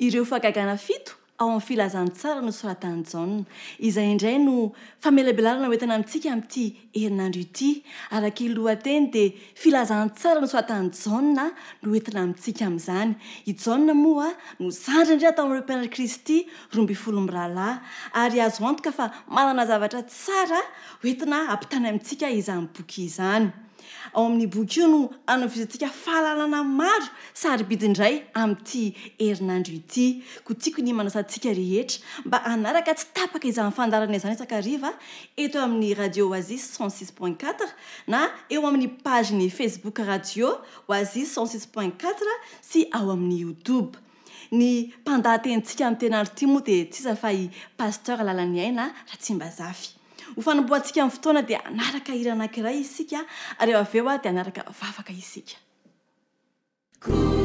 Ireo fahagagana fito ao amin'ny Filazantsara nosoratan'i Jaona. Izay indray no famelabelarana hoentina amintsika amin'ity herinandro ity. Araka ny lohateny dia Filazantsara nosoratan'i Jaona no hoentina amintsika amin'izany. I Jaona moa no zandriny indrindra tao amin'ireo mpianatr'i Kristy 12 mirahalahy, ary azo antoka fa manana zavatra tsara hoentina hampitany amintsika izany boky izany. Ao amin'io boky io no hanovizantsika fahalalana maro sarobidy indray amin'ity herinandro ity. Koa tiako ny manasa antsika rehetra mba hanaraka tsy tapaka izany fandaharana izany isan-kariva eto amin'ny Radio Oasis 106.4 na eo amin'ny page-n'ny Facebook Radio Oasis 106.4 sy ao amin'ny YouTube. Ny mpandahatenintsika amin'ity herinandro ity moa dia tsy iza fa i Pasteur Lalaniaina Ratsimbazafy. Ho fanombohantsika ny fotoana dia hanaraka hira anankiray isika ary avy eo dia hanaraka vavaka isika. No.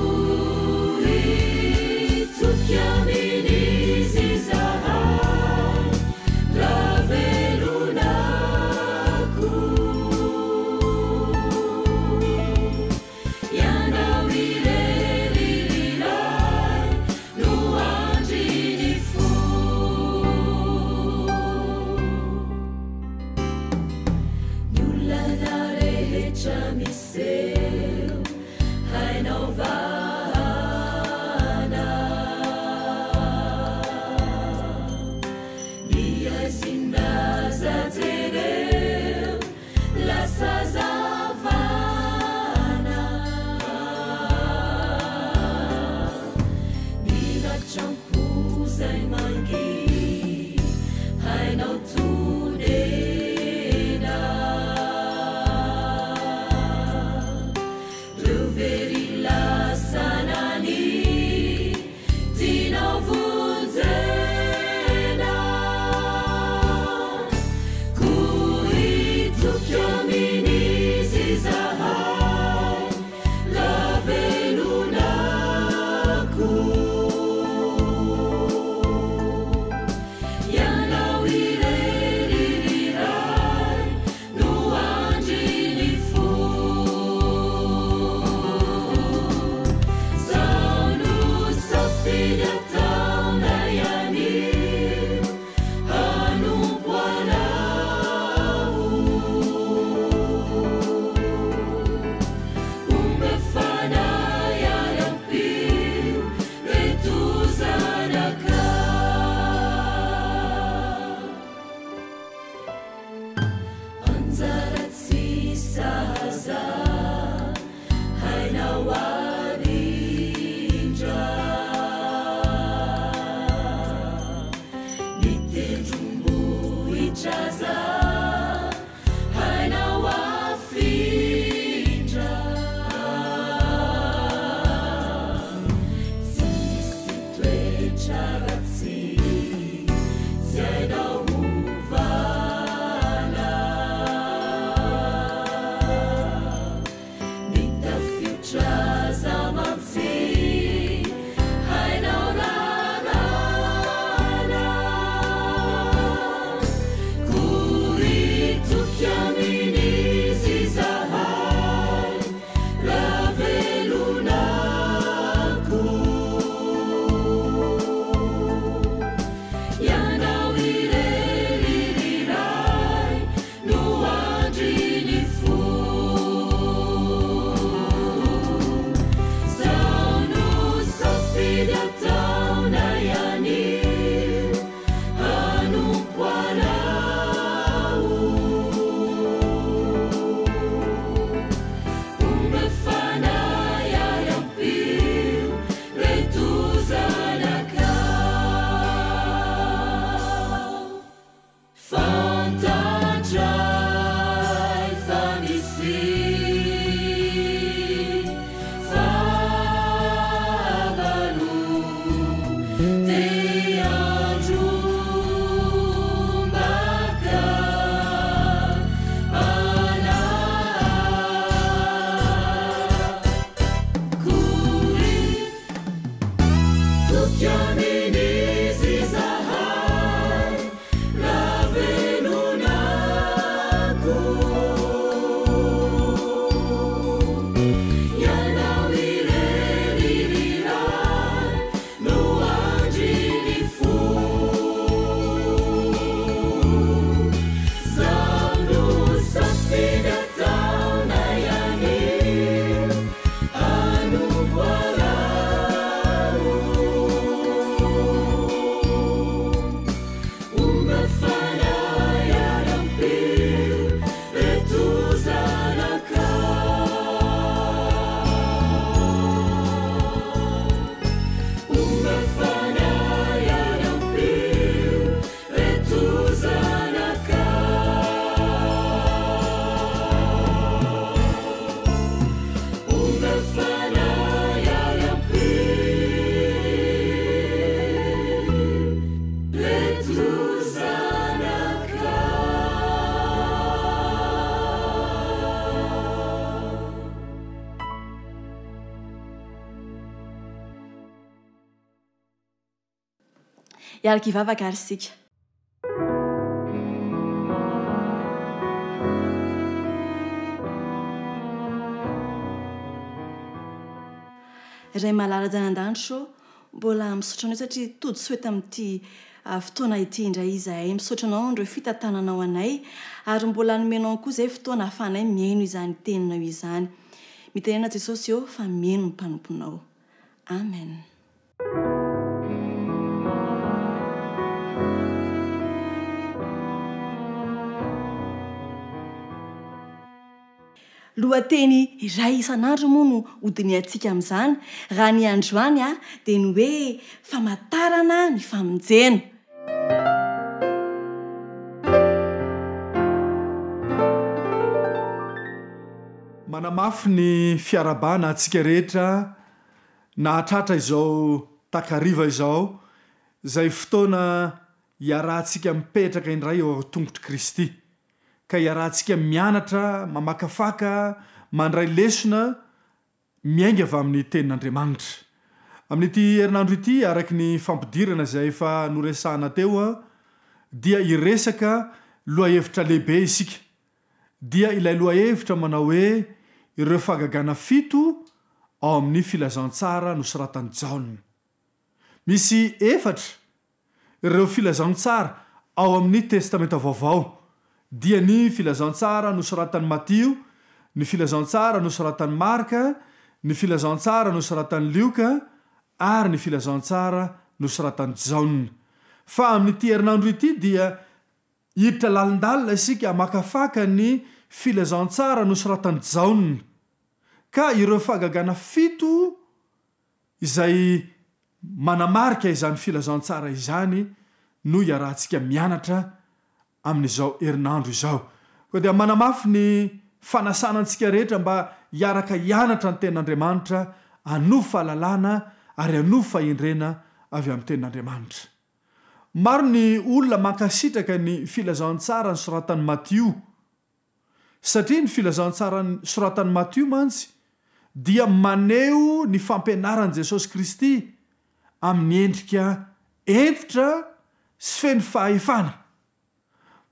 Hiaraka hivavaka ary isika. Ray malala izay any an-danitra ô, mbola misaotra anao satria tody soa eto amin'ity fotoana ity indray izahay. Misaotra anao amin'ireo fitantananao anay ary mbola nomenao koa izay fotoana ahafahanay mihaino izany teninao izany. Mitenena Jesosy ô fa mihaino ny mpanomponao. Amen. Lohateny iray isan'andro moa no hodinihantsika amin'izany, raha ny androany dia ny hoe famantarana ny famonjena. Manamafy ny fiarahabana antsika rehetra nahatratra izao takariva izao, izay fotoana iarahantsika mipetraka indray eo an-tongotr'i Kristy. ka iarahantsika mianatra, mamakafaka, mandray lesona miainga avy amin'ny Tenin'Andriamanitra. Amin'ity herinandro ity, araka ny fampidirana izay efa noresahana teo, dia hiresaka lohahevitra lehibe isika, dia ilay lohahevitra manao hoe Ireo fahagagana fito ao amin'ny Filazantsara nosoratan'i Jaona. Misy efatra Ireo filazantsara ao amin'ny Testamenta Vaovao dia ny Filazantsara nosoratan'i Matio, ny Filazantsara nosoratan'i Marka, ny Filazantsara nosoratan'i Lioka, ary ny Filazantsara nosoratan'i Jaona. Fa amin'ity herinandro ity dia hiditra lalindalina isika hamakafaka ny Filazantsara nosoratan'i Jaona, ka ireo fahagagana fito izay manamarika izany filazantsara izany no iarahantsika mianatra amin'izao herinandro izao. Koa dia manamafy ny fanasana antsika rehetra mba hiaraka hianatra ny Tenin'Andriamanitra, hanovo fahalalana ary hanovo fahendrena avy amin'ny Tenin'Andriamanitra. Maro ny olona mankasitraka ny filazantsara nosoratan'i Matio. Satria ny filazantsara soratan'i Matio mantsy dia maneho ny fampianaran'i Jesosy Kristy amin'ny endrika hentitra sy feno fahefana.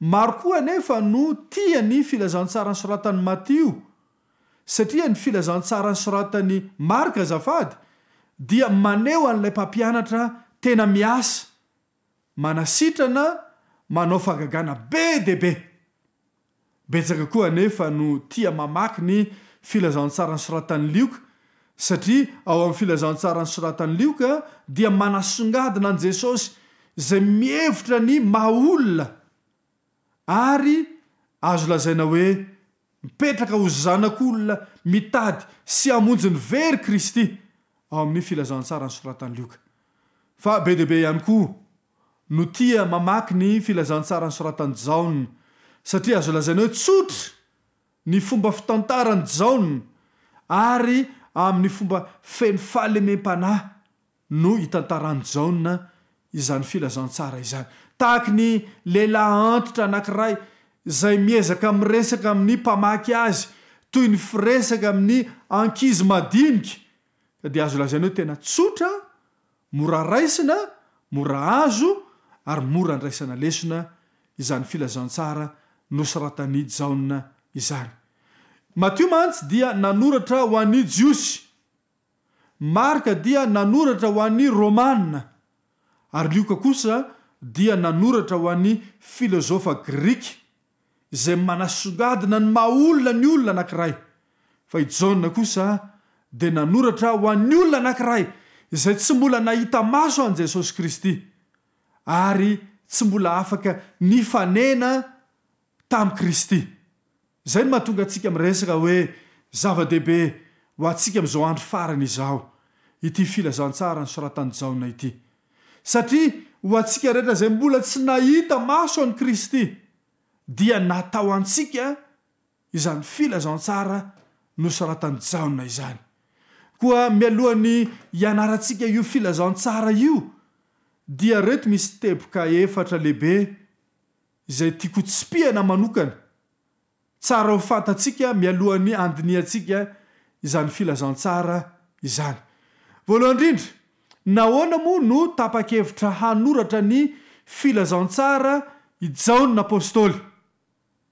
Maro koa anefa no tia ny filazantsara soratan'i Matio satria ny filazantsara soratan'i Marka azafady dia maneho an'ilay mpampianatra tena miasa manasitrana, manao fahagagana be dia be. Betsaka koa anefa no tia mamaky ny Filazantsara nosoratan'i Lioka, satria ao amin'ny Filazantsara nosoratan'i Lioka dia manasongadina an'i Jesosy izay mihevitra ny maha olona ary azo lazaina hoe mipetraka ho Zanak'olona mitady sy hamonjy ny very Kristy ao amin'ny Filazantsara nosoratan'i Lioka. Fa be dia be ihany koa no tia mamaky ny Filazantsara nosoratan'i Jaona, satria azo lazaina hoe tsotra ny fomba fitantaran'i Jaona ary amin'ny fomba feno fahalemem-panahy no itantaran'i Jaona izany filazantsara izany. Tahaky ny lehilahy antitra anankiray izay miezaka miresaka amin'ny mpamaky azy toy ny firesaka amin'ny ankizy madinika, ka dia azo lazaina hoe tena tsotra, mora raisina, mora azo ary mora andraisana lesona izany filazantsara nosoratan'i Jaona izany. Matio mantsy dia nanoratra ho an'ny Jiosy. Marka dia nanoratra ho an'ny Romana, ary Lioka kosa dia nanoratra ho an'ny filozofa grika, izay manasongadina ny maha-olona ny olona anankiray, fa i Jaona kosa dia nanoratra ho an'ny olona anankiray izay tsy mbola nahita maso an'i Jesosy Kristy, ary tsy mbola afaka nifanena tamin'i Kristy. Izay no mahatonga antsika miresaka hoe zava-dehibe ho antsika amin'izao andro farany izao ity filazantsara nosoratan'i Jaona ity. Satria ho antsika rehetra izay mbola tsy nahita maso an'i Kristy dia natao antsika izany filazantsara nosoratan'i Jaona izany. Koa mialohan'ny hianarantsika io filazantsara io dia ireto misy teboka efatra lehibe izay tiako hotsipihana manokana, tsara ho fantatsika mialohan'ny handinihantsika izany filazantsara izany. Voalohany indrindra, Nahoana moa no tapa-kevitra hanoratra ny Filazantsara i Jaona Apostoly?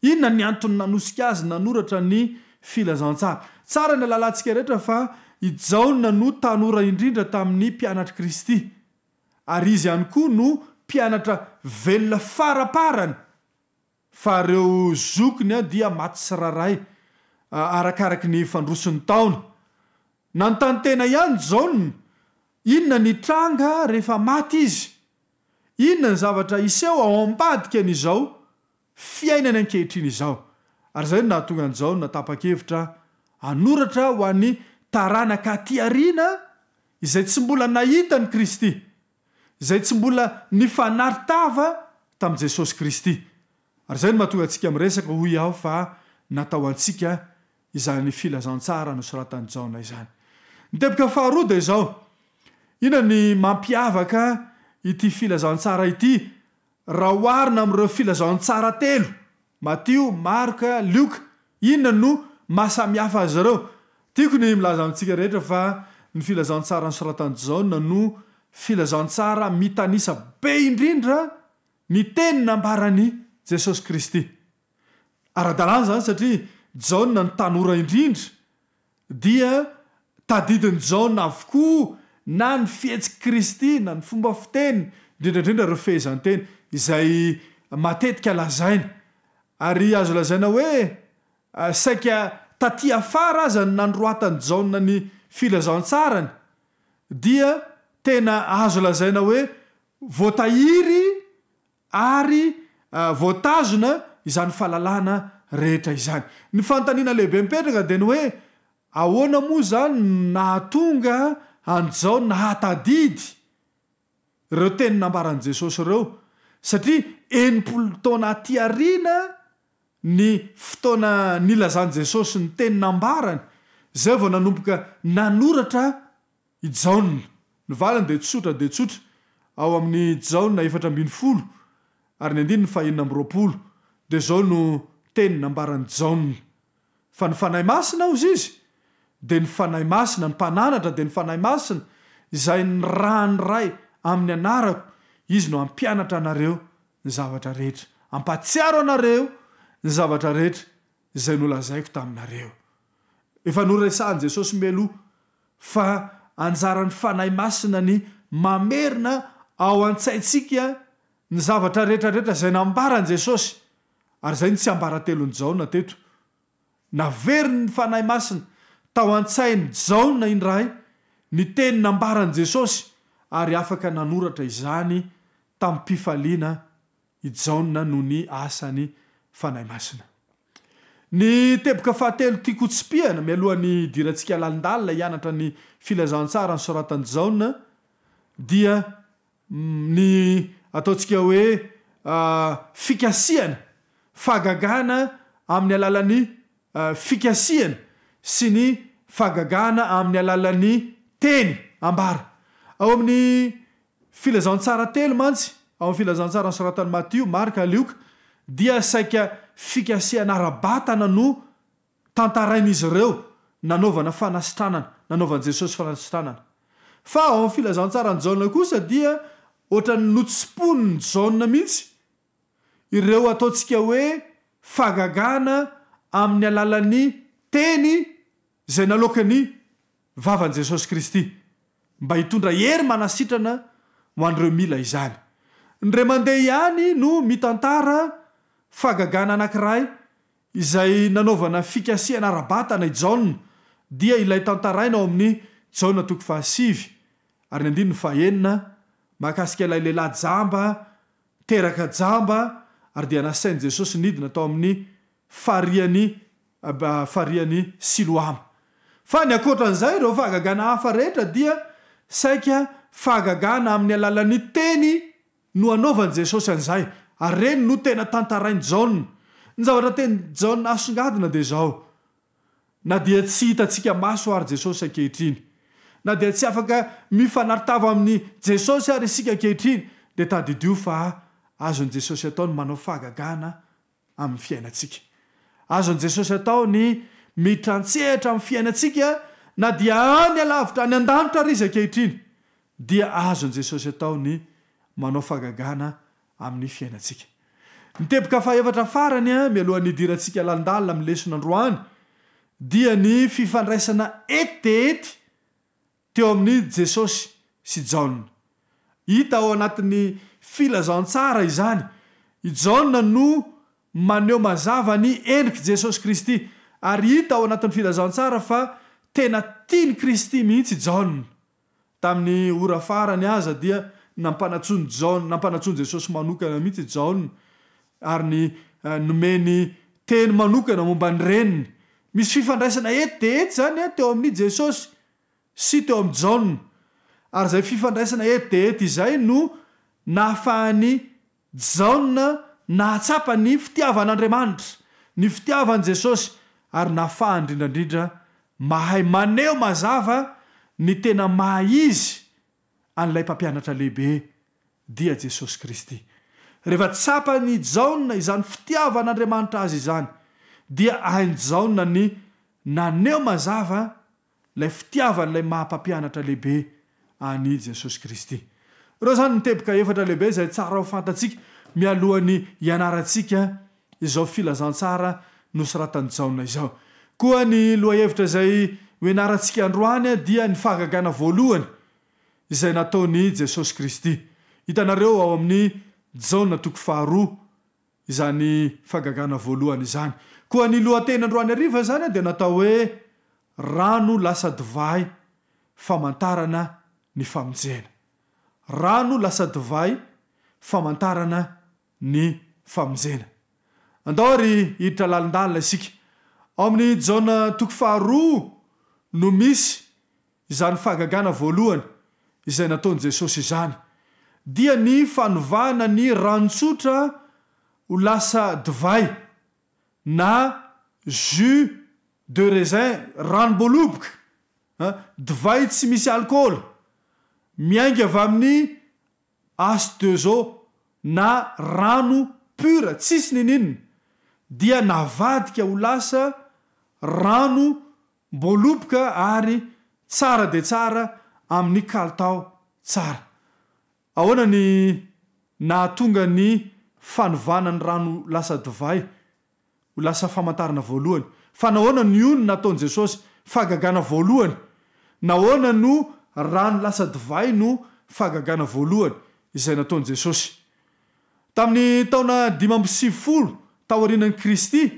Inona ny antony nanosika azy nanoratra ny Filazantsara? Tsara ny halalantsika rehetra fa i Jaona no tanora indrindra tamin'ny mpianatr'i Kristy, ary izy ihany koa no mpianatra velona faraparany, fa ireo zokiny dia maty tsirairay arakaraky ny fandroson'ny taona. Nanontany tena ihany Jaona, inona ny hitranga rehefa maty izy? Inona ny zavatra hiseho ao ambadika an'izao fiainany ankehitriny izao? Ary izay no nahatonga an'i Jaona tapa-kevitra hanoratra ho an'ny taranaka aty aoriana izay tsy mbola nahita an'i Kristy, izay tsy mbola nifanary tava tamin'i Jesosy Kristy. Ary izay no mahatonga antsika miresaka, hoy aho, fa natao antsika izany filazantsara nosoratan'i Jaona izany. Ny teboka faharoa dia izao, inona ny mampiavaka ity filazantsara ity raha oharina amin'ireo filazantsara telo, Matio, Marka, Lioka? Inona no maha samihafa azy ireo? Tiako ny milaza amintsika rehetra fa ny filazantsara nosoratan'i Jaona no filazantsara mitanisa be indrindra ny teny nambaran'i Jesosy Kristy. Ara-dalàna izany satria Jaona no tanora indrindra dia tadidin'i Jaona avokoa na ny fihetsik'i Kristy na ny fomba fiteny, indrindra indrindra ireo fehezanteny izay matetika lazainy. Ary azo lazaina hoe saika taty afara aza ny nanoratan'i Jaona ny filazantsarany dia tena azo lazaina hoe voatahiry ary voatazona izany fahalalana rehetra izany. Ny fanontaniana lehibe mipetraka dia ny hoe, ahoana moa izany no nahatonga an'i Jaona hahatadidy ireo teny nambaran'i Jesosy ireo? Satria 60 taona aty aoriana ny fotoana nilazan'i Jesosy ny teny nambarany, izay vao nanomboka nanoratra I Jaona. Ny valiny dia tsotra dia tsotra, ao amin'ny Jaona 14 ary ny andininy faha-26 dia izao no teny nambaran'i Jaona, Fa ny Fanahy Masina, hozy izy, dia ny Fanahy Masina, ny Mpananatra dia ny Fanahy Masina, izay nirahan'ny Ray amin'ny anarako, Izy no hampianatra anareo ny zavatra rehetra, hampahatsiaro anareo ny zavatra rehetra izay nolazaiko taminareo. Efa noresahan'i Jesosy mialoha fa anjaran'ny Fanahy Masina ny mamerina ao an-tsaintsika ny zavatra rehetra rehetra izay nambaran'i Jesosy, ary izay no tsiambaratelon'i Jaona teto. Naverin'ny Fanahy Masina tao an-tsain'i Jaona indray ny teny nambaran'i Jesosy ary afaka nanoratra izany tamim-pifaliana i Jaona noho ny asan'ny Fanahy Masina. Ny teboka fahatelo tiako hotsipihana, mialohan'ny hidirantsika lalindalina hianatra ny filazantsara nosoratan'i Jaona, dia ny ataontsika hoe fikasihana, fahagagana amin'ny alalan'ny fikasihana sy ny fahagagana amin'ny alalan'ny teny ambara. Ao amin'ny Filazantsara telo mantsy, ao amin'ny Filazantsara nosoratan'i Matio, Marka, Lioka, dia saika fikasihana ara-batana no tantarain'izy ireo nanaovana fanasitranana, nanaovan'i Jesosy fanasitranana. Fa ao amin'ny Filazantsaran'i Jaona kosa dia ohatran'ny notsiponin'i Jaona mihitsy ireo ataontsika hoe fahagagana amin'ny alalan'ny teny izay naloakan'ny vavan'i Jesosy Kristy mba hitondra hery manasitrana ho an'ireo mila izany. Ny ray mandeha ihany no mitantara fahagagana anankiray izay nanaovana fikasihana ara-batana i Jaona, dia ilay tantaraina ao amin'ny Jaona toko fahasivy ary ny andininy fahenina mahakasika ilay lehilahy jamba teraka jamba ary dia nasain'i Jesosy nidina tao amin'ny farihan'i farihan'i Siloama. Fa ny ankoatran'izay, ireo fahagagana hafa rehetra dia saika fahagagana amin'ny alalan'ny teny no anaovan'i Jesosy an'izay, ary ireny no tena tantarain'i Jaona. Ny zavatra tian'i Jaona asongadina dia izao, Na dia tsy hitantsika maso ary Jesosy ankehitriny, na dia tsy afaka mifanartava amin'i Jesosy ary isika ankehitriny, dia tadidio fa azon'i Jesosy atao ny manao fahagagana amin'ny fiainantsika. Azon'i Jesosy atao ny miditra an-tsehatra amin'ny fiainantsika na dia any alavitra any an-danitra ary Izy ankehitriny. dia azon'i Jesosy atao ny manao fahagagana amin'ny fiainantsika. Ny teboka fahefatra farany mialohan'ny hidirantsika lalindalina amin'ny lesona androany dia ny fifandraisana ety dia ety teo amin'i Jesosy sy Jaona. Hita ao anatin'ny Filazantsara izany. I Jaona no maneho mazava ny endrik'i Jesosy Kristy, ary hita ao anatin'ny Filazantsara fa tena tian'i Kristy mihitsy i Jaona. Tamin'ny ora farany aza dia nampanantsoin'i Jaona, nampanantsoin'i Jesosy manokana mihitsy i Jaona, ary ny nomeny teny manokana momba ny reniny. Misy fifandraisana ety dia ety izany teo amin'i Jesosy sy teo amin'i Jaona. Ary izay fifandraisana ety dia ety izay no nahafahan'i Jaona nahatsapa ny fitiavan'Andriamanitra, ny fitiavan'i Jesosy, ary nahafahany indrindra indrindra mahay maneho mazava ny tena maha izy an'ilay Mpampianatra Lehibe, dia Jesosy Kristy. Rehefa tsapan'i Jaona izany fitiavan'Andriamanitra azy izany, dia hain'i Jaona ny naneho mazava ilay fitiavan'ilay maha Mpampianatra Lehibe an'i Jesosy Kristy. Ireo izany ny teboka efatra lehibe izay tsara ho fantatsika mialohan'ny hianarantsika izao filazantsara nosoratan'i Jaona izao. Koa ny lohahevitra izay hoianarantsika androany dia ny fahagagana voalohany izay nataon'i Jesosy Kristy. Hitanareo ao amin'ny Jaona toko faharoa izany fahagagana voalohany izany. Koa ny lohateny androany hariva izany dia natao hoe Rano lasa divay famantarana ny famonjena. Rano lasa divay famantarana ny famonjena. Andao ary hiditra lalindalina isika. Ao amin'ny Jaona toko faharoa no misy izany fahagagana voalohany izay nataon'i Jesosy izany, dia ny fanovana ny rano tsotra ho lasa divay na jus de raisin, ranom-boaloboka, divay tsy misy alikaola, miainga avy amin'ny H2O na rano pur tsisy niniana dia navadika ho lasa rano boaloboka ary tsara dia tsara amin'ny kalitao tsara. Ahoana ny nahatonga ny fanovana ny rano lasa divay ho lasa famantarana voalohany? Fa nahoana no io no nataon'i Jesosy fahagagana voalohany? Nahoana no rano lasa divay no fahagagana voalohany izay nataon'i Jesosy? Tamin'ny taona 95 taorianan'i Kristy,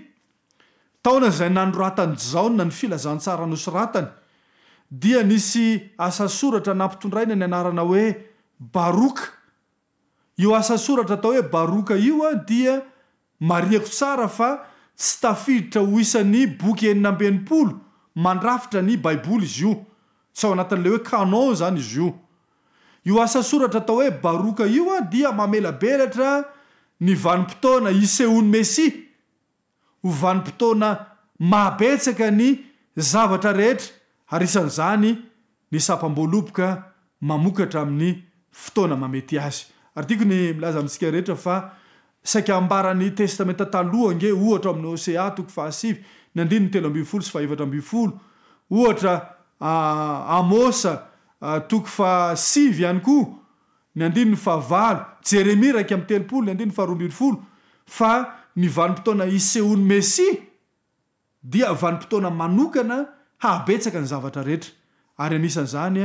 taona izay nanoratan'i Jaona ny Filazantsara nosoratany, dia nisy asa soratra nampitondraina ny anarana hoe Baroka. Io asa soratra atao hoe Baroka io dia marihako tsara fa tsy tafiditra ho isan'ny boky 66 mandrafitra ny Baiboly izy io. Tsy ao anatin'ilay hoe canon izany izy io. Io asa soratra atao hoe Baroka io dia mamelabelatra ny vanim-potoana hisehoan'ny Mesia ho vanim-potoana mahabetsaka ny zavatra rehetra ary isan'izany ny sampam-boaloboka mamokatra amin'ny fotoana mamety azy. Ary tiako ny milaza amintsika rehetra fa saika ambaran'ny Testamenta Taloha ange ohatra ao amin'ny Hosea toko fahasivy ny andininy 13 sy faha-14, ohatra Amosa toko fahasivy ihany koa ny andininy fahavalo, Jeremia 31, ny andininy faharoambinifolo, fa ny vanim-potoana hisehoan'ny Mesia dia vanim-potoana manokana hahabetsaka ny zavatra rehetra, ary anisan'izany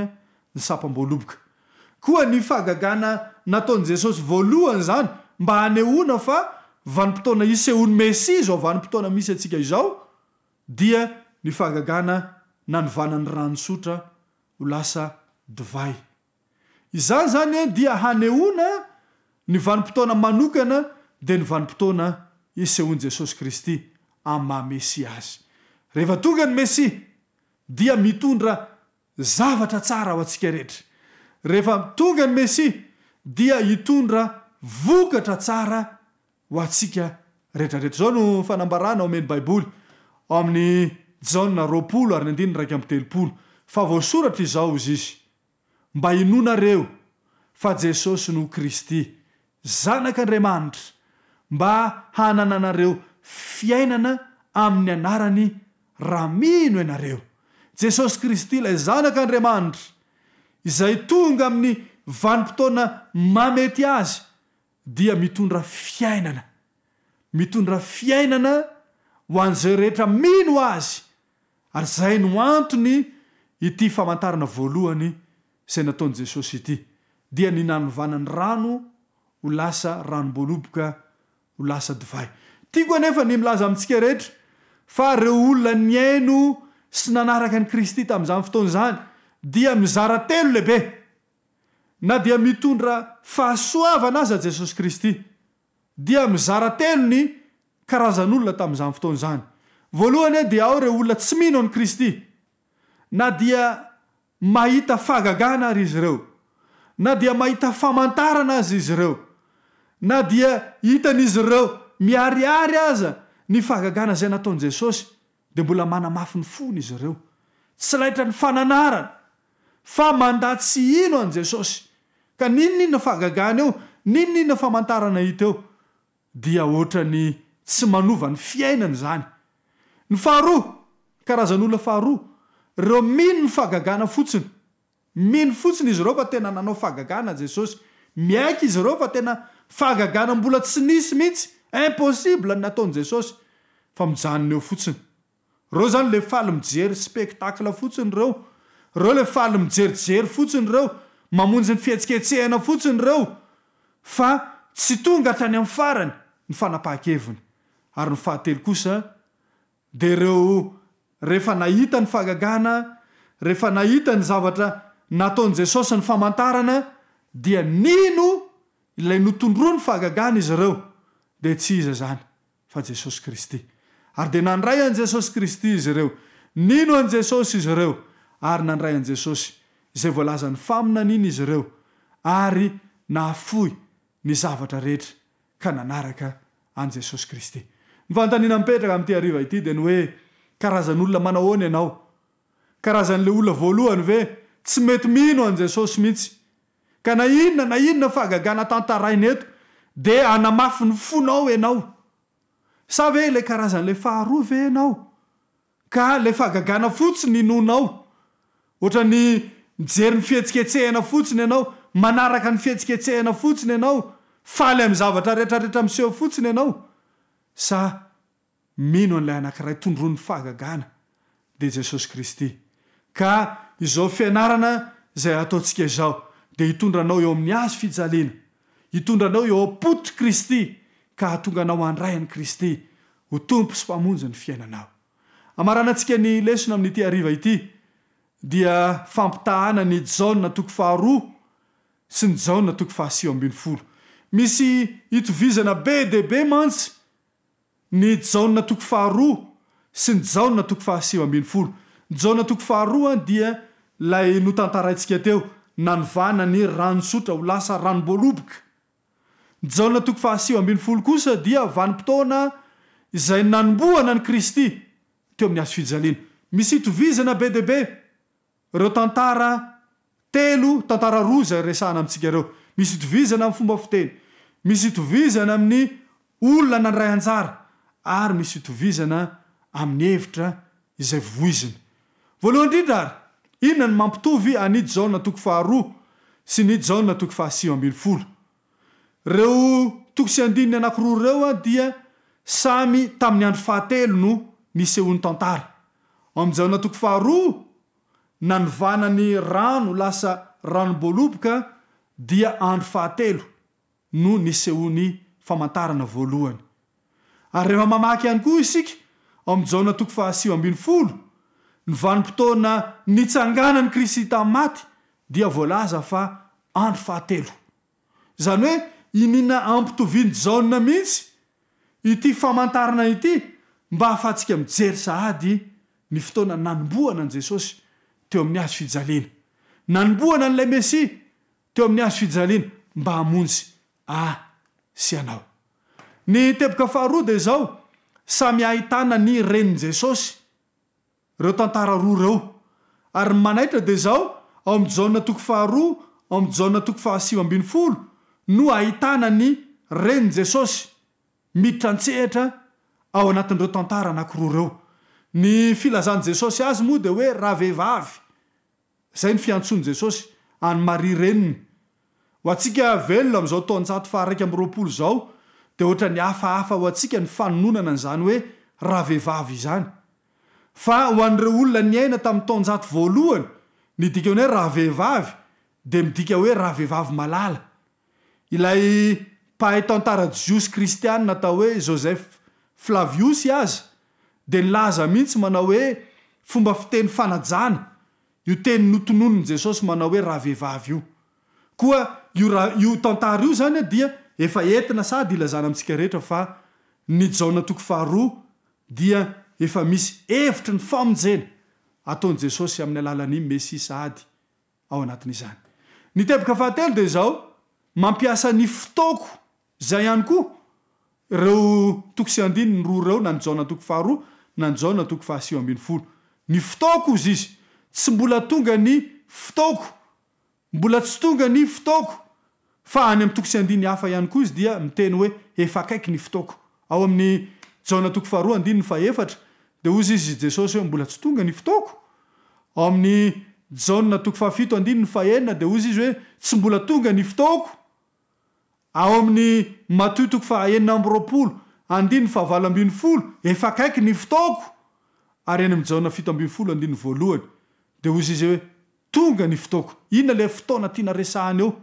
ny sampam-boaloboka. Koa ny fahagagana nataon'i Jesosy voalohany izany mba hanehoana fa vanim-potoana hisehoan'ny Mesia izao vanim-potoana misy antsika izao dia ny fahagagana nanovana ny rano tsotra ho lasa divay. Izany izany dia hanehoana ny vanim-potoana manokana dia ny vanim-potoana isehoan'i Jesosy Kristy amin'ny maha Mesia Azy. Rehefa tonga ny Mesia dia mitondra zavatra tsara ho antsika rehetra. Rehefa tonga ny Mesia dia hitondra vokatra tsara ho antsika rehetrarehetra. Izao no fanambarana omen'ny Baiboly ao amin'ny Jaona 20 ary ny andininy 31, Fa voasoratra izao, hozy izy, mba hinoanareo fa Jesosy no Kristy, Zanak'Andriamanitra, mba hanananareo fiainana amin'ny anarany raha mino ianareo. Jesosy Kristy ilay Zanak'Andriamanitra, izay tonga amin'ny vanim-potoana mahamety azy dia mitondra fiainana. Mitondra fiainana ho an'izay rehetra mino azy. Ary izay no antony ity famantarana voalohany izay nataon'i Jesosy ity, dia ny nanovana ny rano ho lasa ranom-boaloboka ho lasa divay. Tiako anefa ny milaza amintsika rehetra fa ireo olona nihaino sy nanaraka an'i Kristy tamin'izany fotoana izany dia mizara telo lehibe. Na dia mitondra fahasoavana aza Jesosy Kristy, dia mizara telo ny karazan'olona tamin'izany fotoana izany. Voalohany dia ao ireo olona tsy mino an'i Kristy. Na dia mahita fahagagana ary izy ireo, na dia mahita famantarana aza izy ireo, na dia hitan'izy ireo miharihary aza ny fahagagana izay nataon'i Jesosy, dia mbola manamafy ny fony izy ireo. Tsy laitra ny fananarana, fa mandà tsy hino an'i Jesosy. Ka n'inon'inona fahagagana eo, n'inon'inona famantarana hita eo, dia ohatran'ny tsy manova ny fiainany izany. Ny faharoa, karazan'olona faharoa, ireo mino ny fahagagana fotsiny. Mino fotsiny izy ireo fa tena nanao fahagagana Jesosy. Miaiky izy ireo fa tena fahagagana mbola tsy nisy mihitsy, impossible ny nataon'i Jesosy, fa mijanona eo fotsiny. Reo zany le faly mijery spectacle fotsiny reo, reo le faly mijerijery fotsiny reo, mamonjy ny fihetsiketsehana fotsiny reo fa tsy tonga hatrany amin'ny farany ny fanapahan-keviny. Ary ny fahatelo kosa dia reo rehefa nahita ny fahagagana, rehefa nahita ny zavatra nataon'i Jesosy ny famantarana dia nino ilay notondroiny fahagagana izy ireo dia tsy iza izany fa Jesosy Kristy. Ary dia nandray an'i Jesosy Kristy izy ireo. Nino an'i Jesosy izy ireo, ary nandray an'i Jesosy, izay voalazan'ny faminaniana izy ireo, ary nahafoy ny zavatra rehetra ka nanaraka an'i Jesosy Kristy. Ny fanontaniana mipetraka amin'ity hariva ity dia ny hoe, karazan'olona manao ahoana ianao? Karazan'ilay olona voalohany ve tsy mety mino an'i Jesosy mihitsy? Ka na inona na inona fahagagana tantaraina eto dia hanamafy ny fonao ianao. Sa ve ilay karazan'ilay faharoa ve ianao? Ka ilay fahagagana fotsiny inoanao. Ohatran'ny mijery ny fihetsiketsehana fotsiny ianao, manaraka ny fihetsiketsehana fotsiny ianao, faly amin'ny zavatra retraretra miseho fotsiny ianao. Sa mino an'ilay anankiray tondroin'ny fahagagana, dia Jesosy Kristy. Ka izao fianarana izay ataontsika izao dia hitondra anao eo amin'ny hazo fijaliana, hitondra anao eo am-pototr'i Kristy, ka hahatonga anao handray an'i Kristy ho Tompo sy Mpamonjy ny fiainanao. Hamaranantsika ny lesona amin'ity hariva ity dia fampitahana ny Jaona toko faharoa sy ny Jaona toko faha-19. Misy itovizana be dia be mantsy Ny Jaona toko faharoa sy ny Jaona toko faha-19. Ny Jaona toko faharoa dia ilay notantaraintsika teo, nanovana ny rano tsotra ho lasa ranom-boaloboka. Ny Jaona toko faha-19 kosa dia vanim-potoana izay nanombohana an'i Kristy teo amin'ny hazofijaliana. Misy itovizana be dia be Ireo tantara telo, tantara roa izay resahana amintsika ireo. Misy itovizana amin'ny fomba fiteny, misy itovizana amin'ny olona nandray anjara, ary misy itovizana amin'ny hevitra izay voizina. Voalohany indrindra ary, inona no mampitovy an'i Jaona toko faharoa sy ny Jaona toko faha-19? Ireo toko sy andininy anankiroa ireo dia samy tamin'ny andro fahatelo no nisehoan'ny tantara. Ao amin'ny Jaona toko faharoa, nanovana ny rano lasa ranom-boaloboka dia andro fahatelo no nisehoan'ny famantarana voalohany. Ary rehefa mamaky ihany koa isika ao amin'ny Jaona toko faha-19, ny vanim-potoana nitsanganan'i Kristy tamin'ny maty dia voalaza fa andro fahatelo. Izany hoe iniana ampitovian'i Jaona mihitsy ity famantarana ity mba hahafahantsika mijery sahady ny fotoana nanombohana an'i Jesosy teo amin'ny hazo fijaliana. Nanombohana an'ilay Mesia teo amin'ny hazo fijaliana mba hamonjy ahy sy ianao. Ny teboka faharoa dia izao, samy ahitana ny renin'i Jesosy ireo tantara roa ireo. Ary ny manaitra dia izao, ao amin'ny Jaona toko faharoa, ao amin'ny Jaona toko faha-19 no ahitana ny renin'i Jesosy miditra an-tsehatra ao anatin'ireo tantara anankiroa ireo. Ny filazan'i Jesosy azy moa dia hoe ravehivavy. Izay no fiantsoan'i Jesosy an'i Maria reniny. Ho antsika velona amin'izao taonjato faha-21 izao dia ohatran'ny hafahafa ho antsika ny fanononana an'izany hoe ravehivavy izany. Fa ho an'ireo olona niaina tamin'ny taonjato voalohany, ny dikan'ny hoe ravehivavy dia midika hoe ravehivavy malala. Ilay mpahay tantara jiosy kristianina atao hoe Joseph Flavius aza dia nilaza mihitsy manao hoe fomba fiteny fanajana io teny notononin'i Jesosy manao hoe ravehivavy io. Koa io ra, io tantara io izany dia efa entina sady ilazana amintsika rehetra fa ny Jaona toko faharoa dia efa misy hevitry ny famonjena ataon'i Jesosy amin'ny alalan'ny Mesia sahady ao anatin'izany. Ny teboka fahatelo dia izao, mampiasa ny fotoako izay ihany koa ireo toko sy andininy roa ireo na ny Jaona toko faharoa na ny Jaona toko faha-19. Ny fotoako hozy izy, tsy mbola tonga ny fotoako Mbola tsy tonga ny fotoako. Fa any amin'ny toko sy andininy hafa ihany koa izy dia miteny hoe efa akaiky ny fotoako. Ao amin'ny Jaona toko faharoa andininy fahefatra dia hozy izy Jesosy hoe mbola tsy tonga ny fotoako. Ao amin'ny Jaona toko fahafito andininy fahenina dia hozy izy hoe tsy mbola tonga ny fotoako. Ao amin'ny Matio toko faha 26 andininy faha-18 efa akaiky ny fotoako. Ary any amin'ny Jaona 17 andininy voalohany dia hozy izy hoe Tonga ny fotoako. Inona ilay fotoana tiana resahana eo?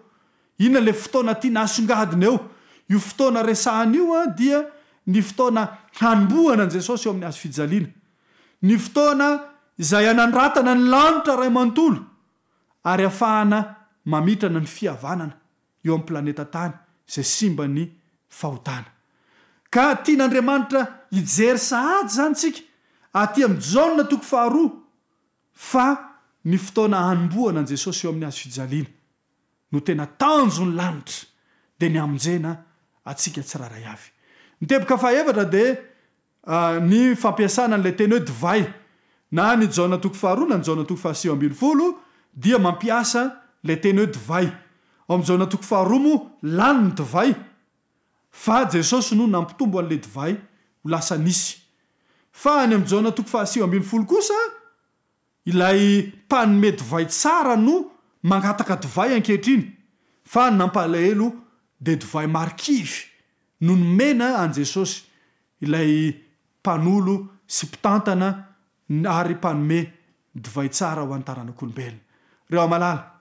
Inona ilay fotoana tiana asongadina eo? Io fotoana resahana io dia ny fotoana hanombohana an'i Jesosy eo amin'ny hazo fijaliana. Ny fotoana izay hanandratana ny lanitra iray manontolo ary hahafahana mamitrana ny fihavanana eo amin'ny planeta tany izay simban'ny fahotana. Ka tian'Andriamanitra hijery sahady izany isika aty amin'ny Jaona toko faharoa Fa ny fotoana hanombohana an'i Jesosy eo amin'ny hazo fijaliana no tena tanjon'ny lanitra dia ny hamonjena antsika tsirairay avy. Ny teboka fahefatra dia ny fampiasana an'ilay teny hoe divay. Na ny Jaona toko faharoa na ny Jaona toko faha-19 dia mampiasa ilay teny hoe divay. Ao amin'ny Jaona toko faharoa moa lany ny divay Fa Jesosy no nampitombo an'ilay divay ho lasa nisy. Fa any amin'ny Jaona toko faha-19 kosa, ilay mpanome divay tsara no mangataka divay ankehitriny, fa ny nampalahelo dia divay marikivy no nomena an'i Jesosy, ilay mpanolo sy mpitantana ary mpanome divay tsara ho an'ny taranak'olombelona. Ry aho-malala,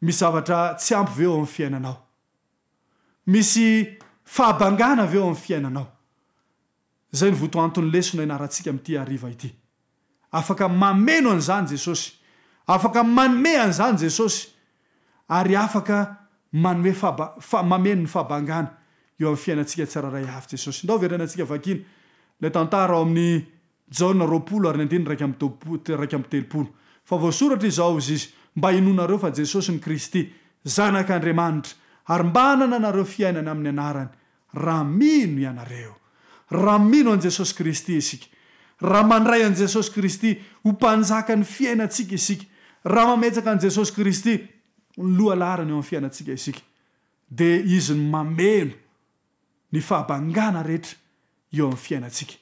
misy zavatra tsy ampy ve eo amin'ny fiainanao? Misy fahabangana ve eo amin'ny fiainanao? Izay no votoanton'ny lesona ianarantsika amin'ity hariva ity. Afaka mameno an'izany Jesosy. Afaka manome an'izany Jesosy. Ary afaka manome fahaba, fa, mameno ny fahabangana eo amin'ny fiainantsika tsirairay avy Jesosy. Ndao verenantsika vakiana ilay tantara ao amin'ny Jaona 20 ary ny andininy 31. Fa voasoratra izao, hozy izy, mba hinoanareo fa Jesosy no Kristy, Zanak' Andriamanitra, ary mba hanananareo fiainana amin'ny anarany, raha mino ianareo. Raha mino an'i Jesosy Kristy isika, raha mandray an'i Jesosy Kristy ho Mpanjakan'ny fiainantsika isika, raha mametraka an'i Jesosy Kristy ho lohalaharana eo amin'ny fiainantsika isika, dia Izy no mameno ny fahabangana rehetra eo amin'ny fiainantsika.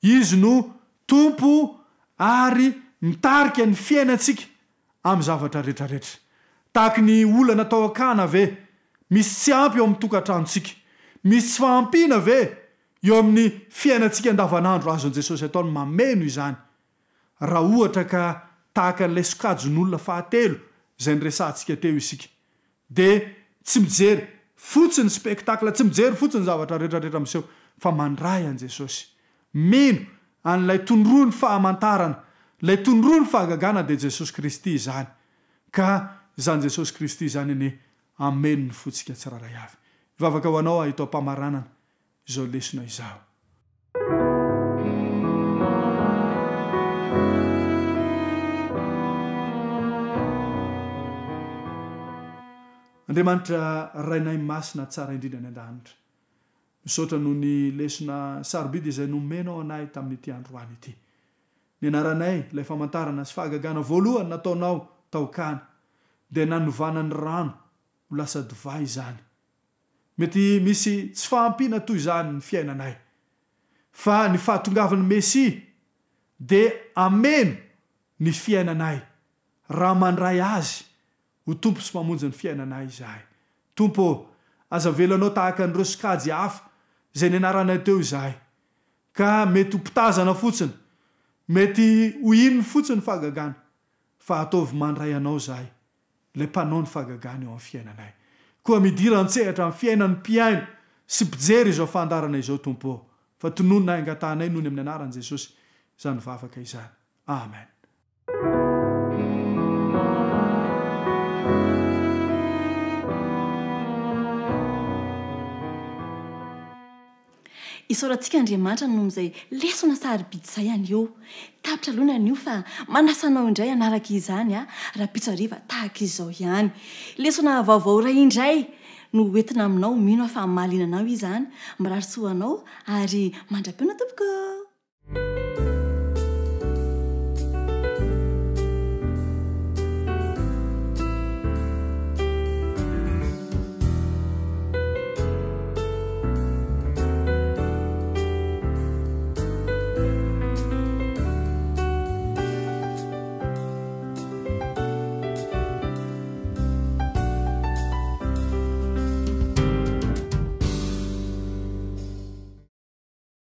Izy no Tompo ary mitarika ny fiainantsika amin'ny zavatra rehetrarehetra. Tahaky ny olana tao Akana ve? Misy tsy ampy eo amin'ny tokantranontsika? Misy tsy fahampiana ve eo amin'ny fiainantsika andavanandro? Azon'i Jesosy atao ny mameno izany raha ohatra ka tahaka an'ilay sokajin'olona fahatelo izay niresahantsika teo isika. Dia tsy mijery fotsiny spectacle, tsy mijery fotsiny zavatra rehetra rehetra miseho fa mandray an'i Jesosy. Mino an'ilay tondroin'ny fahamantarana, ilay tondroin'ny fahagagana dia Jesosy Kristy izany. Ka izany Jesosy Kristy izany anie hameno ny fontsika tsirairay avy. Hivavaka ho anao aho eto am-pamaranana izao lesona izao. Andriamanitra Rainay Masina tsara indrindra any an-danitra, misaotra noho ny lesona sarobidy izay nomenao anay tamin'ity androany ity. Nianaranay ilay famantarana sy fahagagana voalohany nataonao tao Kana, dia nanovana ny rano ho lasa divay izany. Mety misy tsy fahampiana toy izany ny fiainanay. Fa ny fahatongavan'ny Mesia dia hameno ny fiainanay raha mandray Azy ho Tompo sy Mpamonjy ny fiainanay izahay. Tompo ô, aza avelanao tahaka an'ireo sokajy hafa izay nianaranay teo izahay, ka mety ho mpitazana fotsiny, mety ho inona fotsiny ny fahagagana, fa ataovy mandray Anao izahay, ilay Mpanao ny fahagagana eo amin'ny fiainanay. Koa midira an-tsehatra amin'ny fiainan'ny mpihaino sy mpijery izao fandaharana izao, Tompo ô, fa tonononay angatahanay noho ny amin'ny anaran'i Jesosy izany vavaka izany. Amen. Isaorantsika Andriamanitra noho izay lesona sarobidy izay anio. Tapitra aloha ny anio fa manasa anao indray hanaraka izany rahampitso hariva tahaka izao ihany. Lesona vaovao iray indray no ho entina aminao, mino aho fa mahaliana anao izany. Mirary soa ho anao ary mandra-pihaona tompoko.